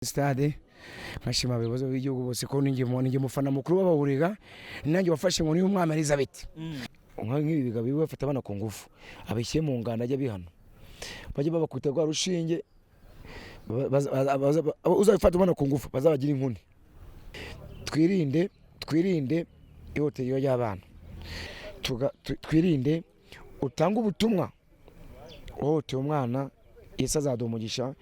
Stade, nkashima abayobozi b'igihugu bose ko ninjye mufana mukuru w'abawurega, nanjye wafashe inkoni y'umwami Elizabeth. Nk'ibi bigabo biba bafata abana ku ngufu, abishyire mu nganda, ajya bihano, bajye babakubita rwa rushinge. Uzabifata umwana ku ngufu bazabagira inkoni. Twirinde ihohoterwa ry'abana. Twirinde utange ubutumwa uhohoteye umwana, Yesu azaduha umugisha.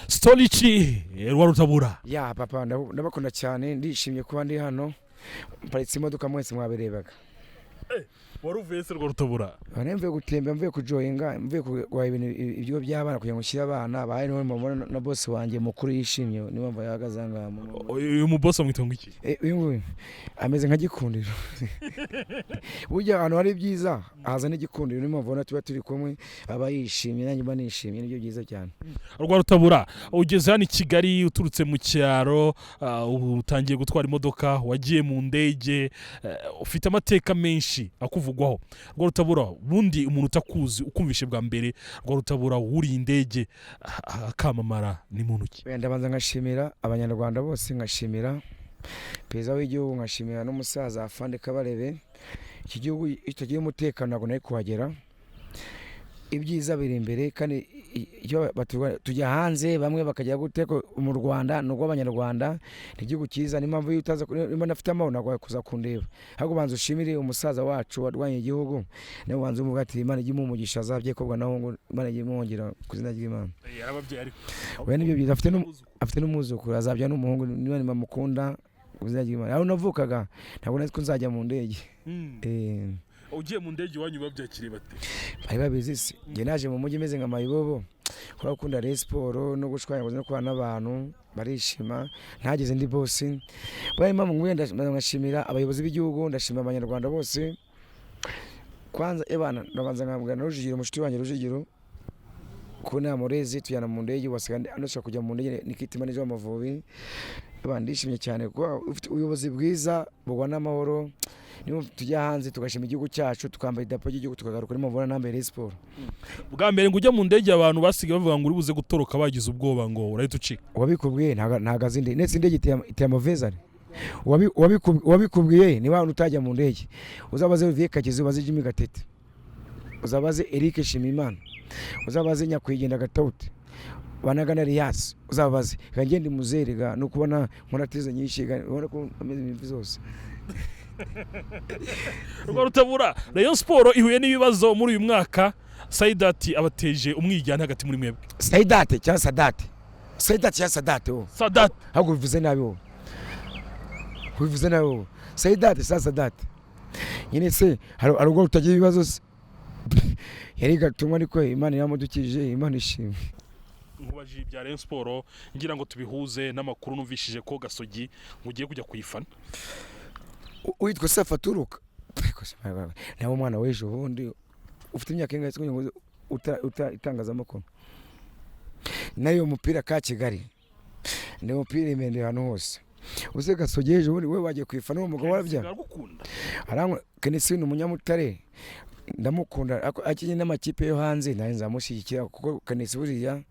Stolici Rwarutabura. Ya papa, ndabakunda cyane, ndishimye kuba ndi hano. Mparitse imodoka, mwese mwabirebaga. Wari uvuye se, Rwarutabura? Bane mvuye gutembera, mvuye kujoyinga, mvuye kuguha ibintu ibyo by'abana kugira ngo nshyire abana bahe. Niwe mubona na boss wanjye mukuru yishimye, niyo mpamvu yahagaze aha ngaha. Uyu mubosi bamwita ngo iki? Uyu nguyu ameze nka Gikundiro. Burya ahantu hari ibyiza haza n'igikundiro, niyo mpamvu ubona tuba turi kumwe, aba yishimye, nanjye mba nishimye, nibyo byiza cyane. Rwarutabura, ugeze hano i Kigali uturutse mu cyaro, ubu utangiye gutwara imodoka, wagiye mu ndege, ufite amateka menshi akuvugwaho. Rwarutabura, ubundi umuntu utakuzi ukumvishe bwa mbere Rwarutabura wuriye indege akamamara ni muntu ki? Wenda ndabanza nkashimira Abanyarwanda bose, nkashimira perezida w'igihugu, nkashimira n'umusaza Afande Kabarebe. Iki gihugu kitagira umutekano ntabwo nari kuhagera. Ibyiza biri imbere, kandi iyo tujya hanze bamwe bakajya gute ko mu Rwanda ni urw'Abanyarwanda, ni igihugu cyiza. Niyo mpamvu iyo utaza niba ntafite amahoro ntabwo kuza kundeba. Ahubwo banza ushimire umusaza wacu warwanye igihugu, nawe banza umuvuga ati Imana ijye imuha umugisha, azabye kobwa naho ngo Imana ijye imwongera ku izina ry'Imana. Yarababyeyi ariko? Oya, nibyo byiza, afite n'umwuzukuru, azabyara n'umuhungu niba bamukunda ku izina ry'Imana. Aho navukaga ntabwo nari ko nzajya mu ndege. Ugiye mu ndege iwanyu babyakiriye bate? Bari babizi se? Njye naje mu mujyi meze nka mayibobo, kubera gukunda Rayon Sport no gushwanyaguza no kubana n'abantu barishima, ntageze ndi bosi. Buriya impamvu nguye, ndashimira abayobozi b'igihugu, ndashimira Abanyarwanda bose. Kwanza ebana ndabanza nkabwira na Rujugiro, umushuti wanjye Rujugiro, ko nta murezi tujyana mu ndege, wasiga anashaka kujya mu ndege nikitima n'ejo w'Amavubi. Ebana ndishimye cyane kuba ufite ubuyobozi bwiza bugwa n'amahoro. Niyo tujya hanze tugashima igihugu cyacu, tukambara idarapo ry'igihugu, tukagaruka, niyo mpamvu nambaye Rayon Sport. Bwa mbere ngo ujya mu ndege abantu basigaye bavuga ngo uri buze gutoroka, bagize ubwoba ngo urahita ucika. Uwabikubwiye ntago azi indege, ndetse indege iteye amavezari. Uwabikubwiye ni wa wundi utajya mu ndege. Uzabaze Olivier Kagizi, ubaze Jimmy Gatete, uzabaze Eric Shimimana, uzabaze Nyakwigendera Gatawuti Banagana Elias, uzabaze. Reka ngende muzere ga no kubona nkora tize nyinshi ga, ubona ko ameze imvi zose. Rwarutabura, Rayon Sport ihuye n'ibibazo muri uyu mwaka, Saidati abateje umwijyane hagati muri mwebwe. Saidate cyangwa Sadate? Saidate cyangwa Sadate wowe? Sadat. Ahubwo bivuze nabi wowe, bivuze nabi wowe. Saidate sa Sadate nyine se, hari ubwo utagira ibibazo se? Yari gatumwa, ariko Imana yaramudukije, Imana ishimwe. Nkubajije ibya Rayon Sport ngira ngo tubihuze n'amakuru numvishije ko Gasogi ngo ugiye kujya kuyifana. Witwa Safaturuka nawe, umwana w'ejo bundi ufite imyaka ingahe se kugira ngo uta itangazamakuru nayo mupira ka Kigali ni umupira imende ahantu hose uze. Gasogi ejo bundi we wagiye kuyifana, uwo mugabo warabya Aragukunda. Aranywa Kenisi ni umunyamutare, ndamukunda, ariko akinye n'amakipe yo hanze nanjye nzamushyigikira, kuko Kenisi buriya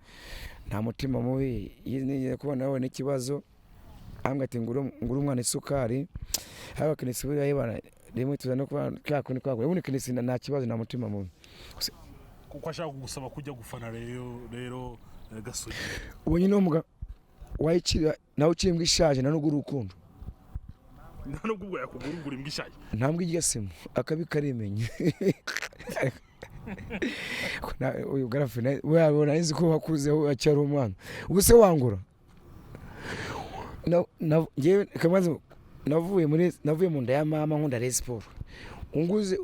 nta mutima mubi. Iyo nigeze kubona nawe n'ikibazo ambwira ati ngura umwana isukari. Haba Kenisi buriya yibana rimwe tuza no kuba kwa kundi kwa ubundi Kenisi nta kibazo, nta mutima mubi. Kuko ashaka kugusaba kujya gufana rero Gasogi. Ubu nyine uwo mugabo wayicira nawe uciye imbwa ishaje nta nubwo urukundo. Nta nubwo ubwo yakugura ugura imbwa ishaje. Nta mbwa irya sima, akabi karimenya. Uyu garafe we nari nzi ko wakuze acyari umwana, ubu se wangura? Njyewe kamaze navuye mu nda ya mama nkunda Rayon Sport. Unguze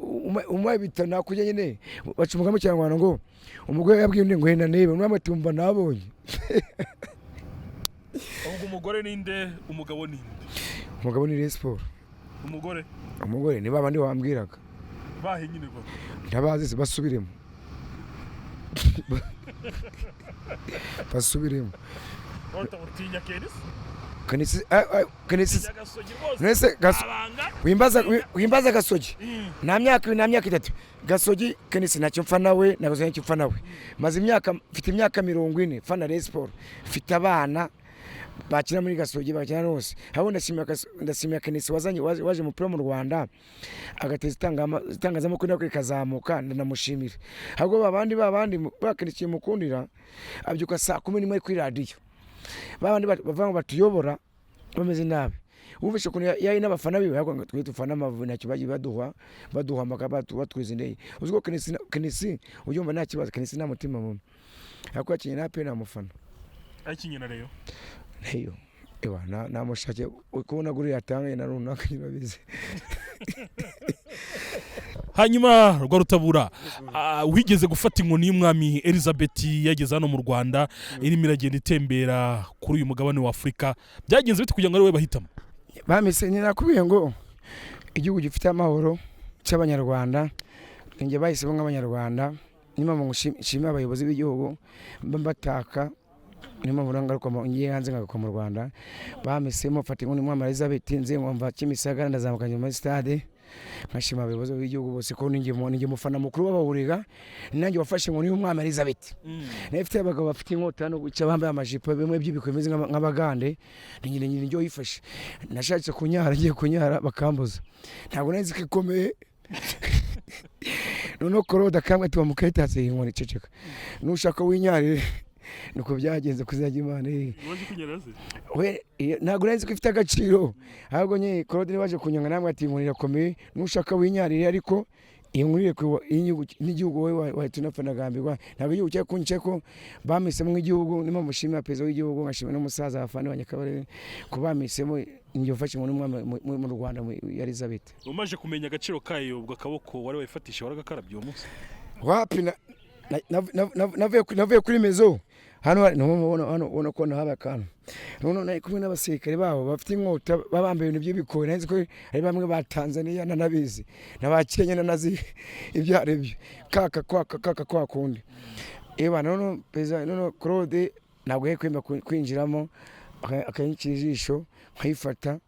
umaye bitanu nakujya nyine. Baca umugani mu Kinyarwanda ngo umugore yabwiye undi ngo henda niba umwami atumva nabonye. Ahubwo Umugore ninde, umugabo ninde? Umugabo ni Rayon Sport. Umugore? Umugore ni babandi wambwiraga. Bahe nyine bwo? Ntabazi se, basubiremo, basubiremo. Utinya Kenisi? Kenisi, Kenisi. Utinya Gasogi rwose. Nese Abanga. Wimbaza Gasogi. Nta myaka 2, nta myaka 3 Gasogi Kenisi ntacyo mfa nawe, na Gasogi ntacyo mfa nawe. Maze imyaka, mfite imyaka 40 mfana Rayon Sport, mfite abana bakina muri Gasogi, bakina hose. Ahubwo ndashimira Kenisi wazanye waje umupira mu Rwanda, agateza itangazamakuru nako rikazamuka, ndanamushimira. Ahubwo babandi ba Kenisi mukundira abyuka saa 11 kuri radiyo, babandi bavuga ngo batuyobora bameze nabi. Wumvise ukuntu yari n'abafana biwe, ariko ngo twe dufana Amavubi ntacyo bagiye baduha amaka, batwiza indege. Uzi ko Kenisi ubyumva nta kibazo, Kenisi nta mutima mubi, ariko yakinye na pe namufana. Akinye na Rayon. Heyo ewa namushake kubona guri yatangaye na runaka ntibabizi. Hanyuma Rwarutabura, wigeze gufata inkoni y'umwami Elizabeth yageze hano mu Rwanda, irimo iragenda itembera kuri uyu mugabane wa Afurika, byagenze bite kugira ngo ari wowe bahitamo? Bamise nakubwiye ngo igihugu gifite amahoro cy'Abanyarwanda, ninjye bahisemo nk'Abanyarwanda. Niyo mpamvu nshimira abayobozi b'igihugu mba mbataka, niyo mpamvu ngaruka ngiye hanze nkagaruka mu Rwanda. Bamisemo mfata inkoni y'umwami Elizabeth, nze nkumva Kimisagara, ndazamuka njya muri stade, nkashima abayobozi b'igihugu bose ko ninjye mufana mukuru w'abawuriga, nanjye wafashe inkoni y'umwami Elizabeth. Nayo ifite abagabo bafite inkota no guca bambaye amajipo bimwe by'ibikwe bimeze nk'abagande, ninjye ninjye wayifashe. Nashatse kunyara, ngiye kunyara bakambuza, ntabwo nari nzi ko ikomeye. Noneho Claude akambwira ati wamukayitatse iyi nkoni, ceceka nushaka winyarire. Nuko byagenze kuzajya Imana. We ntabwo nari nzi ko ifite agaciro, ahubwo nyine Claude niwe waje kunyonga namwe ati inkoni irakomeye nushaka winyarire, ariko iyi nkoni n'igihugu wowe wahita unapfa ndagambirwa. Ntabwo igihugu cyari kunyica ko bamisemo nk'igihugu. Niyo mpamvu nshimira perezida w'igihugu, nkashimira n'umusaza Afande wa Nyakabarebe ko bamisemo njye ufashe inkoni y'umwami mu Rwanda ya Elizabeth. Umaze kumenya agaciro kayo, ubwo akaboko wari wayifatishije waragakarabye uwo munsi? Wapi, navuye kuri mezo hano hano ubona ko habaye akantu. None nari kumwe n'abasirikare babo bafite inkota, babambaye ibintu by'ibikoni, nari nzi ko ari bamwe ba Tanzania nanabizi n'aba Kenya nanazi ibyo ari byo, kaka kwaka kaka kwa kundi. Eba none perezida, none Claude ntabwo yari kwemera kwinjiramo, akanyicira ijisho nkayifata,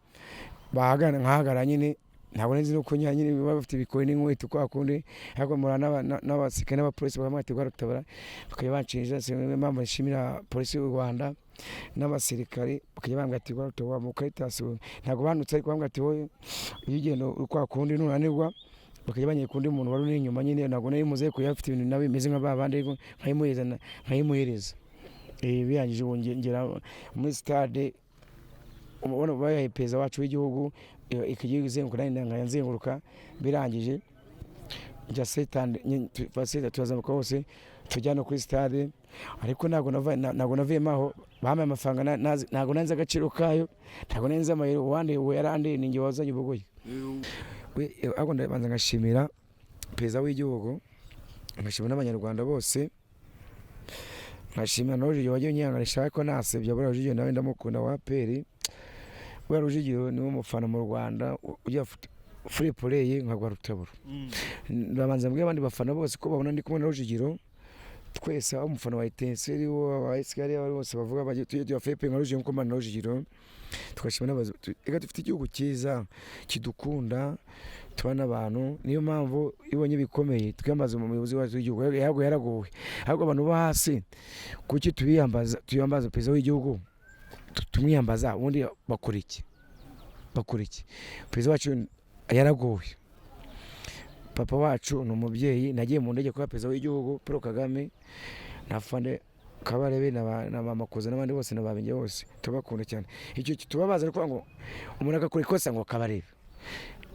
bahagana nkahagara nyine, ntabwo nzi no kunya nyine, baba bafite ibikoni n'inkweto kwa kundi, ariko mura n'abasirikare n'abapolisi bakamwati Rwarutabura bakajya bancinja. Niyo mpamvu nshimira polisi y'u Rwanda n'abasirikare, bakajya bambwira ati Rwarutabura mu Caritas, ntabwo banutse ariko bambwira ati wowe iyo ugenda kwa kundi nunanirwa, bakajya banyereka undi muntu wari uri inyuma nyine, ntabwo nari muzi ariko yari afite ibintu nawe bimeze nka babandi, ariko nkayimuhereza. Birangije ubu ngera muri stade, ubona bayahe perezida wacu w'igihugu, ikigiye izenguruka, nanjye nzenguruka, birangije njya setande turazamuka hose tujya no kuri stade, ariko ntabwo navuyemo aho bampaye amafaranga, ntabwo nanze agaciro kayo, ntabwo nanze amayero, uwande uwo yarande ninjye wazanye ubugoyi. Ariko ndabanza ngashimira perezida w'igihugu, ngashimira n'Abanyarwanda bose, nkashimira na Rujugiro wagiye unyihanganisha, ariko nasebye buriya Rujugiro nawe ndamukunda wa APR. Buriya Rujugiro niwe mufana mu Rwanda ujya free play nka Rwarutabura. Ndabanza mbwira abandi bafana bose ko babona ndi kumwe na Rujugiro, twese aho umufana wa Etincelle wa Kigali abari bose bavuga bajye tujye tuba free play nka Rujugiro, nkuko mbana na Rujugiro. Tugashima n'abazi, reka dufite igihugu cyiza kidukunda, tuba n'abantu, niyo mpamvu iyo ubonye bikomeye twiyambaza umuyobozi wacu w'igihugu. Yaragowe, ahubwo abantu bo hasi kuki tubiyambaza, tuyambaza perezida w'igihugu, tumwiyambaza, ubundi bakora iki? Bakora iki? Perezida wacu yaragowe, papa wacu ni umubyeyi. Nagiye mu ndege kuba perezida w'igihugu Paul Kagame na Afande Kabarebe na ba Makuza n'abandi bose na ba Binge bose tubakunda cyane. Icyo tubabaza ariko ngo umuntu agakora ikosa ngo Kabarebe,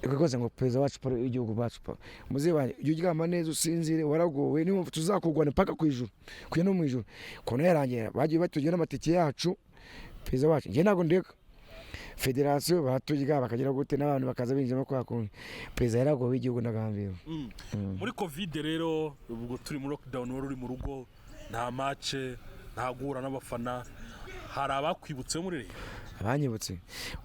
ikosa ngo perezida wacu Paul w'igihugu bacu Paul. Muzehe wanjye, ujye uryama neza usinzire, waragowe, niyo mpamvu tuzakugwana mpaka ku ijuru, kujya no mu ijuru. Kona yarangiye bagiye batugira n'amatike yacu, perezida wacu njye ntabwo ndeka federasiyo baratujya bakagira gute n'abantu bakaza binjiramo kwa kundi. Perezida yaragowe w'igihugu ndagambiriwe. Muri covid rero ubwo turi muri lockdown, wari uri mu rugo, nta match, nta guhura n'abafana, Hari abakwibutse muri Rayon? Abanyibutse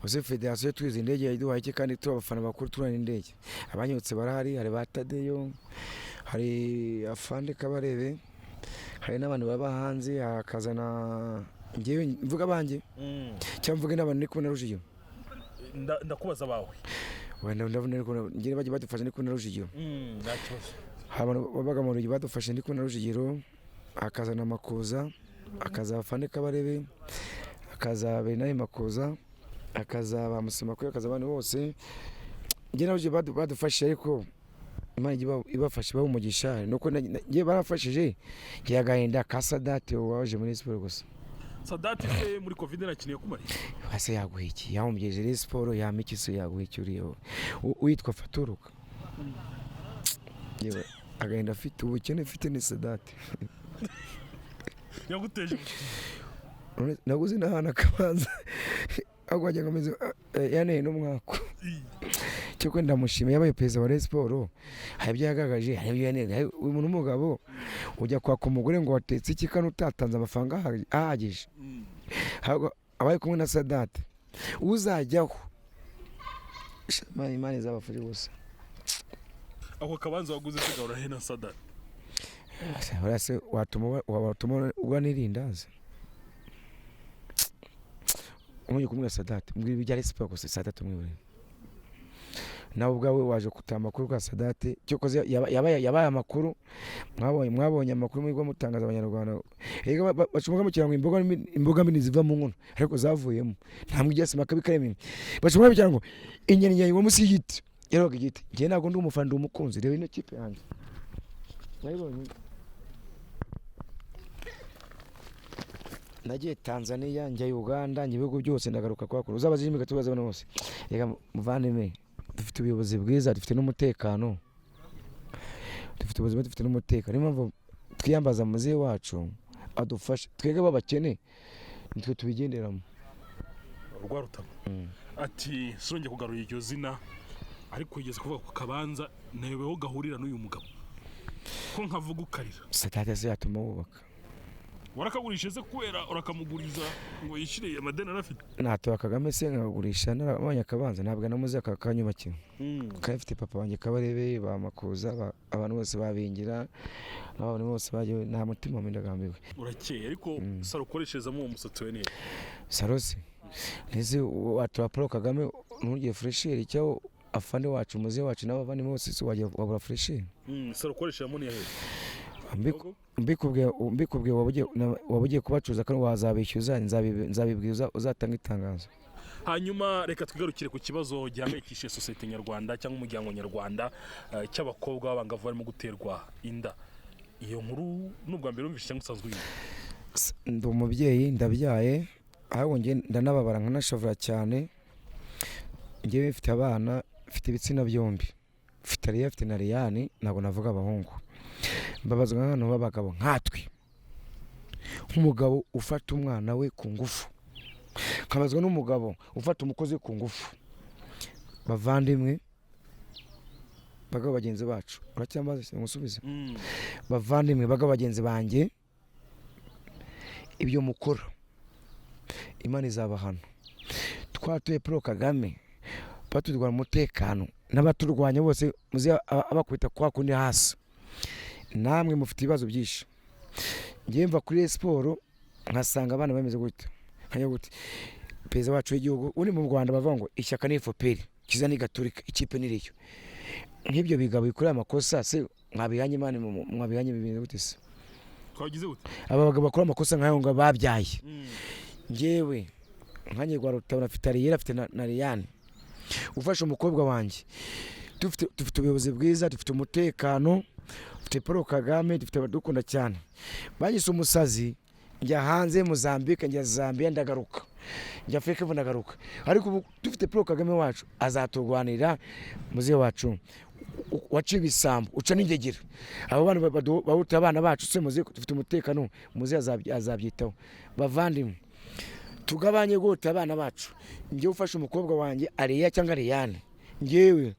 uzi, federasiyo twize indege yaduhaye iki, kandi turi abafana bakuru turana indege. Abanyibutse barahari, hari ba Tadeyo, hari Afande Kabarebe, hari n'abantu baba hanze, hakazana njyewe mvuga abanjye cyangwa mvuge n'abantu ndi kumwe na Rujugiro? Ndakubaza abawe. Wenda ndabona ariko njyewe bajya badufasha ndi kumwe na Rujugiro. Nta kibazo. Hari abantu babaga mu Rugi badufashe ndi kumwe na Rujugiro, hakazana Makuza, hakaza Afande Kabarebe, hakaza Bernard Makuza, hakaza ba Musemakweli, hakaza abantu bose. Njye na Rujugiro badufashije, ariko Imana ijye ibafasha, ibahe umugisha. Nuko njye barafashije, ngira agahinda ka Sadate waje muri siporo gusa. Sadati se muri Covid nakiniye kumariye? Ase yaguha iki? Yahombeje Rayon Sport, yama iki se? Yaguha iki uriya witwa Faturuka? Yewe, agahinda afite, ubukene mfite ni Sadate. Yaguteje? None naguze n'ahantu akabanza, ahubwo wagira ngo ameze yaneye n'umwaka cyo kwenda. Ndamushimiye, yabaye perezida wa Rayon Sport, hari ibyo yagaragaje, hari ibyo yaneye. Uyu muntu w'umugabo ujya kwaka umugore ngo watetse iki kandi utatanze amafaranga ahagije. Ahubwo abaye kumwe na Sadate uzajyaho. Sha, Imana izabafashe gusa. Ako kabanza waguze se gahora he na Sadati? Uriya se watuma ugwa n'irindazi? Nkunye kumwe na Sadate, mbwira ibijya Rayon Sport gusa. Sadate umwibure nawe ubwawe waje kutama amakuru bwa Sadate. Cyokoze yabaye amakuru, mwabonye amakuru mwigwa mutangaza abanyarwanda. Erega baca mu kirango imboga mbi ziva mu nkono, ariko zavuyemo nta mwijya sima kabi karemye. Baca mu kirango inyoni yawe munsi y'igiti yaroga igiti. Njye ntabwo ndi umufana, ndi umukunzi. Reba ino kipe yanjye, nayibonye nagiye Tanzania, njya Uganda, njya ibihugu byose, ndagaruka kuhakora. Uzabaze Jimmy Gatubaze abantu bose. Reka muvandimwe, dufite ubuyobozi bwiza, dufite n'umutekano, dufite ubuzima, dufite n'umutekano. Niyo mpamvu twiyambaza muzehe wacu adufashe. Twebwe b'abakene nitwe tubigenderamo. Rwarutama ati sinongeye kugarura iryo zina, ariko yigeze kuvuga ku kabanza nayobewe gahurira n'uyu mugabo ko nkavuga ukarira. Sadate se yatuma wubaka? Warakagurishije se kubera urakamuguriza ngo yishyure amadeni arafite? Natora Kagame se nkagurisha narabonye akabanza? Ntabwo namuze akanyubakira kandi mfite papa wanjye Kabarebe, ba Makuza, abantu bose babingira n'abantu bose bagiye, nta mutima mubi ndagambiwe. Urakeye ariko saro ukoresherezamo uwo musatsi we neza. Sarose ntizi watora Paul Kagame ntugire fresheri, cyangwa afande wacu, muze wacu n'abavandimwe bose si wajya wabura fresheri? Saro ukoresheramo ni hehe? Mbikubwiye waba ugiye kubacuruza kandi wazabishyuza. Nzabibwiza uzatanga itangazo. Hanyuma reka twigarukire ku kibazo gihangayikishije sosiyete nyarwanda cyangwa umuryango nyarwanda, cy'abakobwa b'abangavu barimo guterwa inda. Iyo nkuru ni ubwa mbere wumvise cyangwa usanzwe uyizi? Ndi umubyeyi, ndabyaye, ahubwo njye ndanababara nkanashavura cyane. Njyewe mfite abana, mfite ibitsina byombi, mfite Ariya, mfite na Riyani. Ntabwo navuga abahungu, mbabazwa n'abantu b'abagabo nkatwe, nk'umugabo ufata umwana we ku ngufu, nkabazwa n'umugabo ufata umukozi we ku ngufu. Bavandimwe, bagabo bagenzi bacu, uracyambaza ngusubize? Bavandimwe, bagabo bagenzi banjye, ibyo mukora Imana izabahana. Twatuye Paul Kagame baturwanya umutekano n'abaturwanya bose, muze abakubita kwa kundi hasi. Namwe mufite ibibazo byinshi. Ngiye mva kuri siporo nkasanga abana bameze gute, nkajya gute perezida wacu w'igihugu uri mu Rwanda bavuga ngo ishyaka ni FPR, kiza ni Gaturika, ikipe ni Rayon. Nk'ibyo bigabo bikorera amakosa se mwabihanye Imana, mwabihanye bimeze gute se? Twagize gute? Aba bagabo bakora amakosa nk'ayo ngo babyaye. Njyewe nkanjye rwa Rutabura afite Ariyeri, afite na Riyani, ufashe umukobwa wanjye. Dufite ubuyobozi bwiza, dufite umutekano, dufite Paul Kagame, dufite abadukunda cyane. Banyise umusazi, njya hanze Mozambique, njya Zambia ndagaruka, njya Afurika y'Epfo ndagaruka, ariko ubu dufite Paul Kagame wacu azaturwanira. Muzehe wacu waciye ibisambo, uca n'ingegera, abo bana bahuta abana bacu se muzehe, dufite umutekano, muzehe azabyitaho. Bavandimwe, tugabanye gute abana bacu. Njyewe ufashe umukobwa wanjye Ariya cyangwa Ariyane, njyewe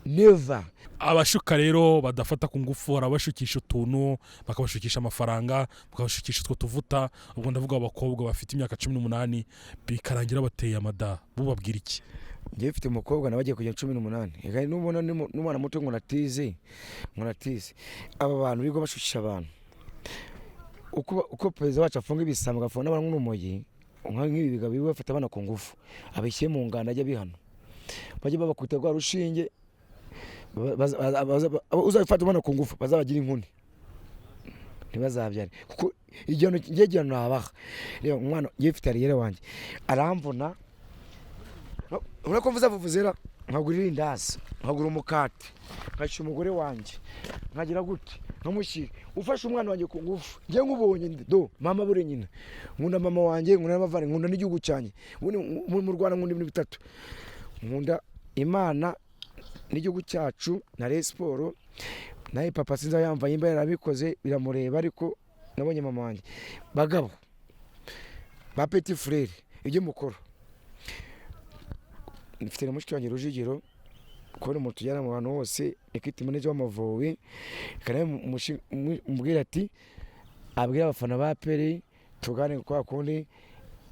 Never. Abashuka rero badafata ku ngufu, hari abashukisha utuntu, bakabashukisha amafaranga, bakabashukisha utwo tuvuta. Ubwo ndavuga abakobwa bafite imyaka 18, bikarangira bateye amada, bubabwira iki? Njyewe mfite umukobwa nawe agiye kujya 18. Ega nubona n'umwana muto ngo natize, ngo natize. Aba bantu birirwa bashukisha abantu, uko perezida wacu afunga ibisambo, agafunga n'abantu n'urumogi, nk'ibi bigabo birirwa bafata abana ku ngufu, abishyire mu nganda, ajye abihana, bajye babakubita rwa rushinge. Uzabifata umwana ku ngufu bazabagira inkuni, ntibazabyare, kuko igihano ngiye, igihano nabaha. Reba umwana, ngiye mfite ariyere wanjye aramvuna. Urabona ko mvuze vuvuzera, nkagura irindazi, nkagura umukate, nkashyira umugore wanjye, nkagira gute, nkamushyira. Ufashe umwana wanjye ku ngufu, njye nkubonye do mama bure nyina. Nkunda mama wanjye, nkunda n'abavandimwe, nkunda n'igihugu cyanjye. Ubundi mu Rwanda nkunda ibintu bitatu: nkunda Imana n'igihugu cyacu na Rayon Sport. Nawe papa sinzi aho yamvaye, imba yarabikoze biramureba, ariko nabonye mama wanjye. Bagabo ba petit frère, ibyo mukora, mfite na mushiki wanjye Rujugiro, kubona umuntu tujyana mu bantu hose, equity manager w'Amavubi, reka mubwira ati abwire abafana ba APR tugane kwa kundi.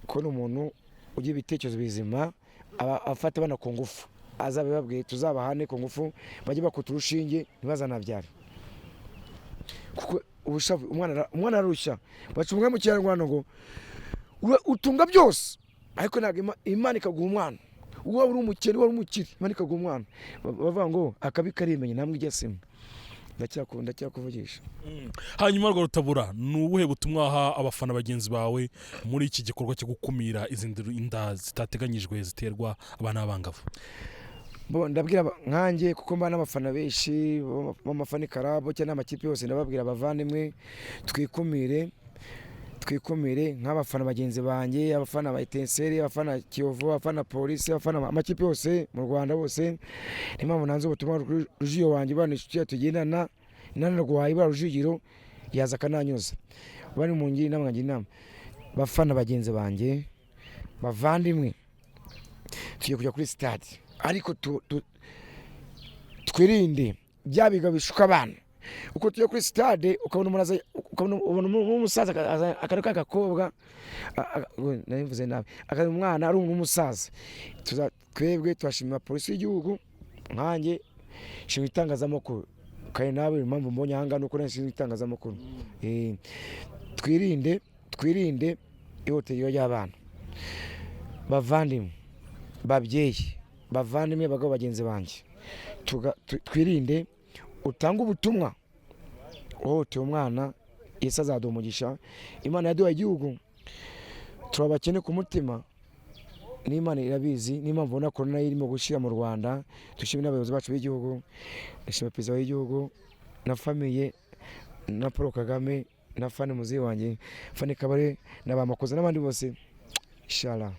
Kubona umuntu ugira ibitekerezo bizima, aba afata abana ku ngufu, azabibabwiye, tuzabahane ku ngufu, bajye bakuta urushinge ntibazanabyare, kuko ubushavu umwana ararushya. Baca umwe mu Kinyarwanda ngo utunga byose, ariko ntabwo Imana ikaguha umwana. Waba uri umukene, waba uri umukire, Imana ikaguha umwana. Bavuga ngo akabi karimenya, ntabwo ijya sima. Ndacyakuvugisha. Hanyuma Rwarutabura, ni ubuhe butumwa waha abafana bagenzi bawe muri iki gikorwa cyo gukumira izi inda zitateganyijwe ziterwa abana b'abangavu? Bo ndabwira nkanjye, kuko mbana n'abafana benshi b'amafani club cyangwa n'amakipe yose, ndababwira: abavandimwe, twikumire, twikumire nk'abafana bagenzi banjye, abafana ba Etincelles, abafana Kiyovu, abafana Polisi, abafana amakipe yose mu Rwanda bose. Niyo mpamvu nanze ubutumwa kuri Rujugiro wanjye, bana inshuti yacu tugendana, nanarwaye bara Rujugiro yaza akananyuza bari mu ngira inama, nkagira inama bafana bagenzi banjye, bavandimwe, tugiye kujya kuri stade, ariko twirinde bya biga bishuka abana. Uko tujya kuri stade, ukabona umuntu aza, ukabona ubona umuntu w'umusaza akareka agakobwa, nari mvuze nabi, akaza umwana ari umusaza. Twebwe turashimira polisi y'igihugu. Nkanjye nshinzwe itangazamakuru, kandi nawe impamvu mbonye ahangaha nuko nashinzwe itangazamakuru. Twirinde, twirinde ihohoterwa ry'abana. Bavandimwe, babyeyi, bavandimwe, bagabo bagenzi banjye, twirinde. Utange ubutumwa uhohoteye umwana, Yesu azaduha umugisha. Imana yaduhaye igihugu, turabakene ku mutima, n'Imana irabizi. Niyo mpamvu ubona korona irimo gushyira mu Rwanda. Dushime n'abayobozi bacu b'igihugu, ndashima perezida w'igihugu na famille na Paul Kagame na Fani muzehe wanjye, Fani Kabare na ba Makuza n'abandi bose, inshallah.